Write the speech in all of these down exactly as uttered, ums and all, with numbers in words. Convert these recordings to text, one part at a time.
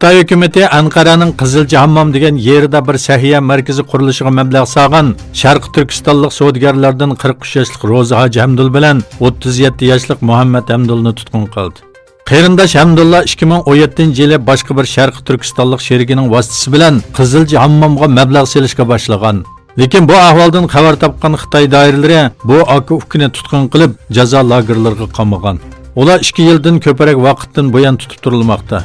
خىتاي ھۆكۈمىتى ئەنقەرەنىڭ قىزىلچى ھاممام دېگەن يېرىدە بىر سەھىيە مەركىزى قۇرۇلۇشىغا مەبلەغ سالغان شەرقىي تۈركىستانلىق سودىگەرلەردىن قىرىق ئۈچ ياشلىق روزى ھاجى ھەمدۇل بىلەن ئوتتۇز يەتتە ياشلىق مۇھەممەد ھەمدۇلنى تۇتقۇن قىلدى. قېرىنداش ھەمدۇللا ئىككى مىڭ ئون يەتتىنچى يىلى باشقا بىر شەرقىي تۈركىستانلىق شېرىكىنىڭ ۋاسىتىسى بىلەن قىزىلچى ھاممامغا مەبلەغ سېلىشقا باشلىغان. لېكىن بۇ ئەھۋالدىن خەۋەر تاپقان خىتاي دائىرىلىرى بۇ ئاكا-ئۇكىنى تۇتقۇن قىلىپ، جازا لاگېرلىرىغا قامىغان. ئۇلار ئىككى يىلدىن كۆپرەك ۋاقىتتىن بۇيان تۇتۇپ تۇرۇلماقتا.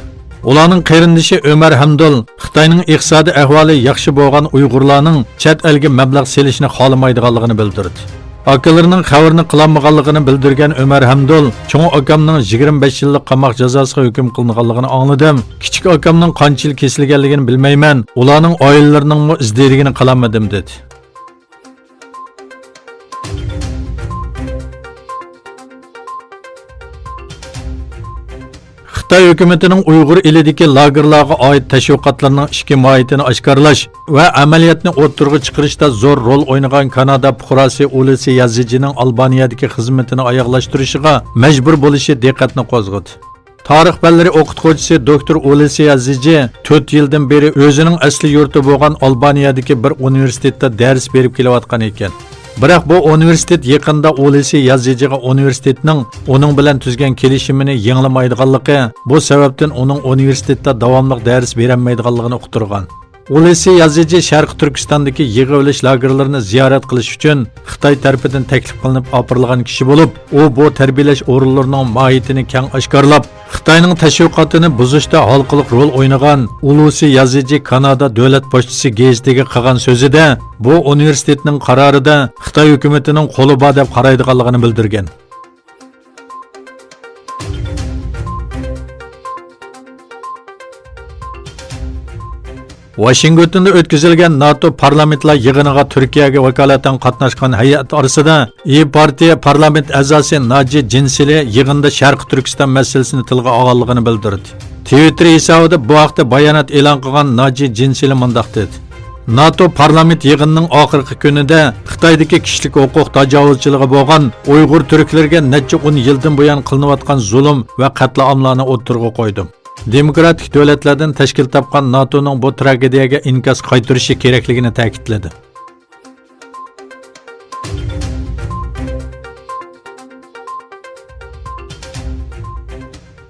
ئۇلارنىڭ قېرىندىشى ئۆمەر ھەمدۇل خىتاينىڭ ئىقتىسادىي ئەھۋالى ياخشى بولغان ئۇيغۇرلارنىڭ چەت ئەلگە مەبلەغ سېلىشنى خالىمايدىغانلىقىنى بىلدۈردى. ئاكىلىرىنىڭ خەۋىرىنى قىلالمىغانلىقىنى بىلدۈرگەن ئۆمەر ھەمدۇل، «چوڭ ئاكامنىڭ يىگىرمە بەش يىللىق قاماق جازاسىغا ھۆكۈم قىلىنغانلىقىنى ئاڭلىدىم. كىچىك ئاكامنىڭ قانچە يىل كېسىلگەنلىكىنى بىلمەيمەن. ئۇلارنىڭ ئائىلىلىرىنىڭمۇ ئىز دېرىكىنى قىلالمىدىم» دېدى. خىتاي ھۆكۈمىتىنىڭ ئۇيغۇر ئېلىدىكى لاگېرلارغا ئائىت تەشۋىقاتلارنىڭ ئىچكى ماھىيىتىنى ئاشكارىلاش ۋە ئەمەلىيەتنى ئوتتۇرىغا چىقىرىشتا زور رول ئوينىغان كانادا پۇقراسى ئۇلىسى يازىجىنىڭ ئالبانىيەدىكى خىزمىتىنى ئاياغلاشتۇرۇشىغا مەجبۇر بولۇشى دىققەتنى قوزغىدى. تارىخ پەنلىرى ئوقۇتقۇچىسى دوكتور ئۇلىسى يازىجى تۆت يىلدىن بېرى ئۆزىنىڭ ئەسلى يۇرتى بولغان ئالبانىيەدىكى بىر ئۇنىۋېرسىتېتتا دەرس بېرىپ كېلىۋاتقان ئىكەن. بىراق بۇ ئۇنىۋېرسىتېت يېقىندا ئۇلىسى يازىجىغا ئۇنىۋېرسىتېتنىڭ ئۇنىڭ بىلەن تۈزگەن كېلىشىمىنى يېڭىلىمايدىغانلىقى، بۇ سەۋەبتىن ئۇنىڭ ئۇنىۋېرسىتېتتا داۋاملىق دەرس بېرەلمەيدىغانلىقىنى ئۇقتۇرغان. ئۇلىسى يازىجى شەرقىي تۈركىستاندىكى يىغىۋېلىش لاگېرلىرىنى زىيارەت قىلىش ئۈچۈن خىتاي تەرىپىدىن تەكلىپ قىلىنىپ ئاپىرىلغان كىشى بولۇپ، ئۇ بۇ تەربىيەلەش ئورۇنلىرىنىڭ ماھىيىتىنى كەڭ ئاشكارىلاپ، خىتاينىڭ تەشۋىقاتىنى بۇزۇشتا ھالقىلىق رول ئوينىغان ئۇلۇسى يازىجى كانادا دۆلەت پوچتىسى گېزىتىگە قىلغان سۆزىدە، بۇ ئۇنىۋېرسىتېتنىڭ قارارىدا خىتاي ھۆكۈمىتىنىڭ قولى بار دەپ قارايدىغانلىقىنى بىلدۈرگەن. ۋاشىنگتوندا ئۆتكۈزۈلگەن ناتو پارلامېنتلار يىغىنىغا تۈركىيەگە ۋاكالىتەن قاتناشقان ھەيئەت ئارىسىدا ئىيى پارتىيە پارلامېنت ئەزاسى ناجى جىنسىلى يىغىندا شەرقىي تۈركىستان مەسىلىسىنى تىلغا ئالغانلىقىنى بىلدۈردى. تىۋىتتېر ھېسابىدا بۇ ھەقتە بايانات ئېلان قىلغان ناجى جىنسىلى مۇنداق دېدى: ناتو پارلامېنت يىغىنىنىڭ ئاخىرقى كۈنىدە خىتايدىكى كىشىلىك ھوقۇق تاجاۋۇزچىلىقى بولغان ئۇيغۇر تۈركلىرىگە نەچچە ئون يىلدىن بۇيان قىلىنىۋاتقان زۇلۇم ۋە قەتلىئاملارنى ئوتتۇرىغا قويدۇم. دېموكراتىك دۆلەتلەردىن تەشكىل تاپقان ناتونىڭ بۇ تراگېدىيەگە ئىنكاس قايتۇرۇشى كېرەكلىكىنى تەكىتلىدى.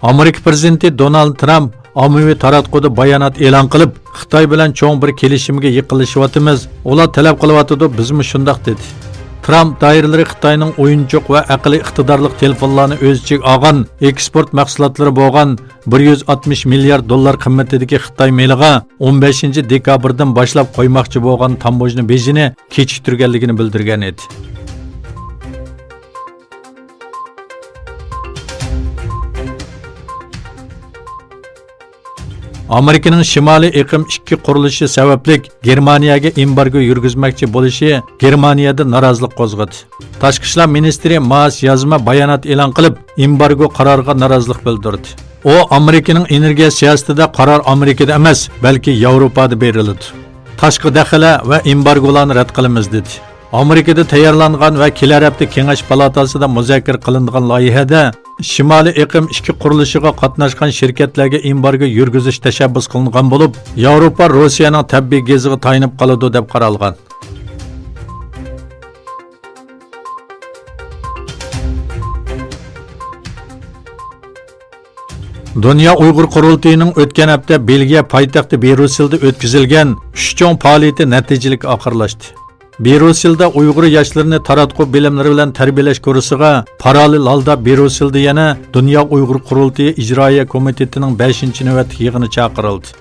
ئامېرىكا پىرېزىدېنتى دونالد ترامپ ئاممىۋى تاراتقۇدا بايانات ئېلان قىلىپ، خىتاي بىلەن چوڭ بىر كېلىشىمگە يېقىنلىشىۋاتىمىز، ئۇلار تەلەپ قىلىۋاتىدۇ، بىزمۇ شۇنداق، دېدى. ترامپ دائىرىلىرى خىتاينىڭ ئويۇنچۇق ۋە ئەقلىي ئىقتىدارلىق تېلېفونلارنى ئۆز ئىچىگە ئالغان ئېكسپورت مەھسۇلاتلىرى بولغان بىر يۈز ئاتمىش مىليارد دوللار قىممىتىدىكى خىتاي مېلىغا ئون بەشىنچى دېكابىردىن باشلاپ قويماقچى بولغان تاموژنا بېجىنى كېچىكتۈرگەنلىكىنى بىلدۈرگەن ئىدى. ئامېرىكىنىڭ شىمالىي ئېقىم ئىككى قۇرۇلۇشى سەۋەبلىك گېرمانىيەگە ئېمبارگو يۈرگۈزمەكچى بولۇشى گېرمانىيەدە نارازىلىق قوزغىدى. تاشقى ئىشلار مىنىستىرى ماس يازما بايانات ئېلان قىلىپ، ئېمبارگو قارارىغا نارازىلىق بىلدۈردى. ئۇ ئامېرىكىنىڭ ئېنېرگىيە سىياسىتىدە قارار ئامېرىكىدا ئەمەس، بەلكى ياۋروپادا بېرىلىدۇ. تاشقى دەخلە ۋە ئېمبارگولارنى رەت قىلىمىز، دېدى. ئامېرىكىدا تەييارلانغان ۋە كېلەر ھەپتە كېڭەش پالاتاسىدا مۇزاكىرە قىلىنىدىغان لايىھەدە شىمالىي ئېقىم ئىككى قۇرۇلۇشىغا قاتناشقان شىركەتلەرگە ئېمبارگو يۈرگۈزۈش تەشەببۇس قىلىنغان بولۇپ، ياۋروپا روسىيەنىڭ تەبىئىي گېزىغا تايىنىپ قالىدۇ، دەپ قارالغان. دۇنيا ئۇيغۇر قۇرۇلتىيىنىڭ ئۆتكەن ھەپتە بېلگىيە پايتەختى بىرۇسسېلدا ئۆتكۈزۈلگەن ئۈچ چوڭ پائالىيىتى نەتىجىلىك ئاخىرلاشتى. بىرۇسسېلدا ئۇيغۇر ياشلىرىنى تاراتقۇ بىلىملىرى بىلەن تەربىيەلەش كۇرسىغا پاراللېل ھالدا بىرۇسسېلدا يەنە دۇنيا ئۇيغۇر قۇرۇلتىيى ئىجرائىيە كومىتېتىنىڭ بەشىنچى نۆۋەتلىك يىغىنى چاقىرىلدى.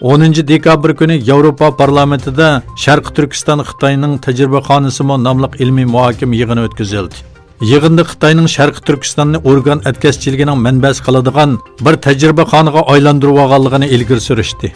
ئونىنچى دېكابىر كۈنى ياۋروپا پارلامېنتىدا شەرقىي تۈركىستان خىتاينىڭ تەجرىبىخانىسىمۇ ناملىق ئىلمىي مۇھاكىمە يىغىنى ئۆتكۈزۈلدى. يىغىندا خىتاينىڭ شەرقىي تۈركىستاننى ئورگان ئەتكەسچىلىكىنىڭ مەنبەسى قىلىدىغان بىر تەجرىبىخانىغا ئايلاندۇرۇۋالغانلىقىنى ئىلگىرى سۈرۈشتى.